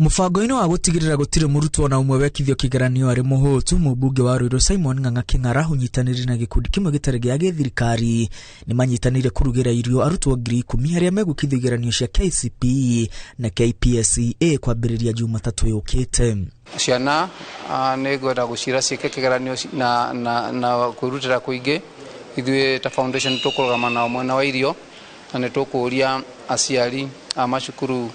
Mũbango-inĩ wa gũtigĩrĩra gũtirĩ mũrutwo na ũmwe wekithio kĩgeranio arĩ mũhũtu, mũmbunge wa Ruiru Simon Ng'ang'a Kĩng'ara ũnyitanĩire na gĩkundi kĩmwe gĩtarĩ gĩa gĩthirikari nĩ manyitanĩire kũrugĩra irio arutwo 10,000 arĩa megwĩkithio igeranio cia KCPE na KPSEA kwambĩrĩria Jumatatũ yũkĩte. Ciana nĩ ngwenda gũciĩra ciĩke kĩgeranio na kwĩrutĩra kũingĩ. Ithuĩ ta foundation tũkũrũgama nao mwena wa irio, na nĩ tũkũria aciari a macukuru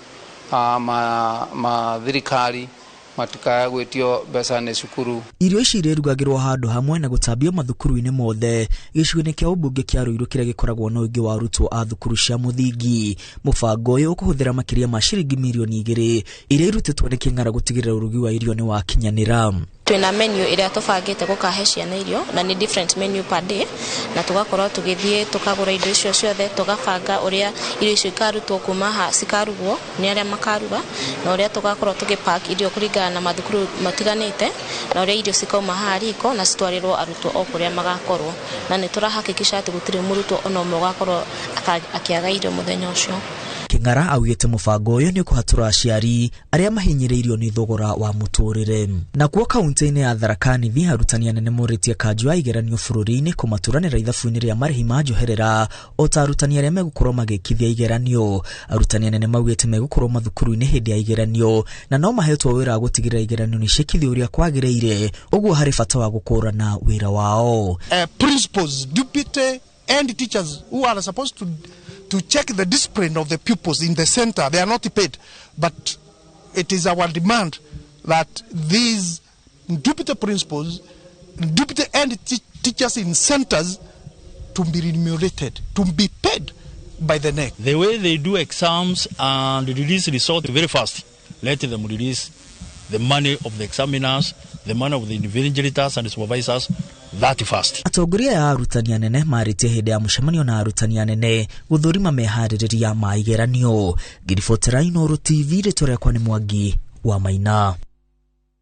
ma thirikari matikae gwĩtio mbeca nĩ cukuru. Irio ici irĩrugagĩrwo handũ hamwe na gũtambio mathukuru-inĩ mothe gĩcigo-inĩ kĩa ũmbunge kĩa Ruiru kĩrĩa gĩkoragwo na ũingĩ wa arutwo a thukuru cia mũthingi. Mũbango ũyũ ũkũhũthĩra makĩria ma ciringi mirioni 2 iria irutĩtwo nĩ Kĩng'ara gũtigĩrĩra ũrugi wa irio nĩ wakinyanĩra. Twĩna menu ĩrĩa tũbangĩte gũkahe ciana irio, na nĩ different menu per day, na tũgakorwo tũgĩthiĩ tũkagũra indo icio ciothe, tũgabanga ũrĩa irio icio ikarutwo kuma ha cikarugwo nĩ arĩa makaruga, na ũrĩa tũgakorwo tũgĩpack irio kũringana na mathukuru matiganĩte, na ũrĩa irio cikauma haha riko na citwarĩrwo arutwo o kũrĩa magakorwo, na nĩ tũrahakikisha atĩ gũtirĩ mũrutwo ona ũmwe ũgakorwo akĩaga irio mũthenya ũcio. Kĩng'ara augĩte mũbango ũyũ nĩ ũkũhatũra aciari arĩa mahinyĩrĩirio nĩ thogora wa mũtũrĩre. Nakuo kaunti-inĩ ya Tharaka Nithi, arutani anene morĩtie kanjũ ya igeranio bũrũri-inĩ kũmaturanĩra ithabu-inĩ rĩa marĩhi ma njoherera o ta arutani arĩa megũkorwo magĩkithia igeranio. Arutani anene maugĩte megũkorwo mathukuru-inĩ hĩndĩ ya igeranio na no mahetwo wĩra wa gũtigĩrĩra igeranio nĩ ciĩkithio ũrĩa kwagĩrĩire, ũguo harĩ bata wa gũkũrana wĩra wao. Principals, deputy and teachers who are supposed to check the discipline of the pupils in the center, they are not paid. But it is our demand that these deputy principals, deputy and teachers in centers to be remunerated, to be paid by the KNEC. The way they do exams and release results very fast, let them release the money of the examiners, the money of the invigilators and the supervisors that fast. Atongoria a arutani anene marĩtie hĩndĩ ya mũcemanio na arutani anene gũthũrima meharĩrĩria ma igeranio. Ngiribotera Inooro TV, rĩtwa rĩakwa nĩ Mwangi wa Maina.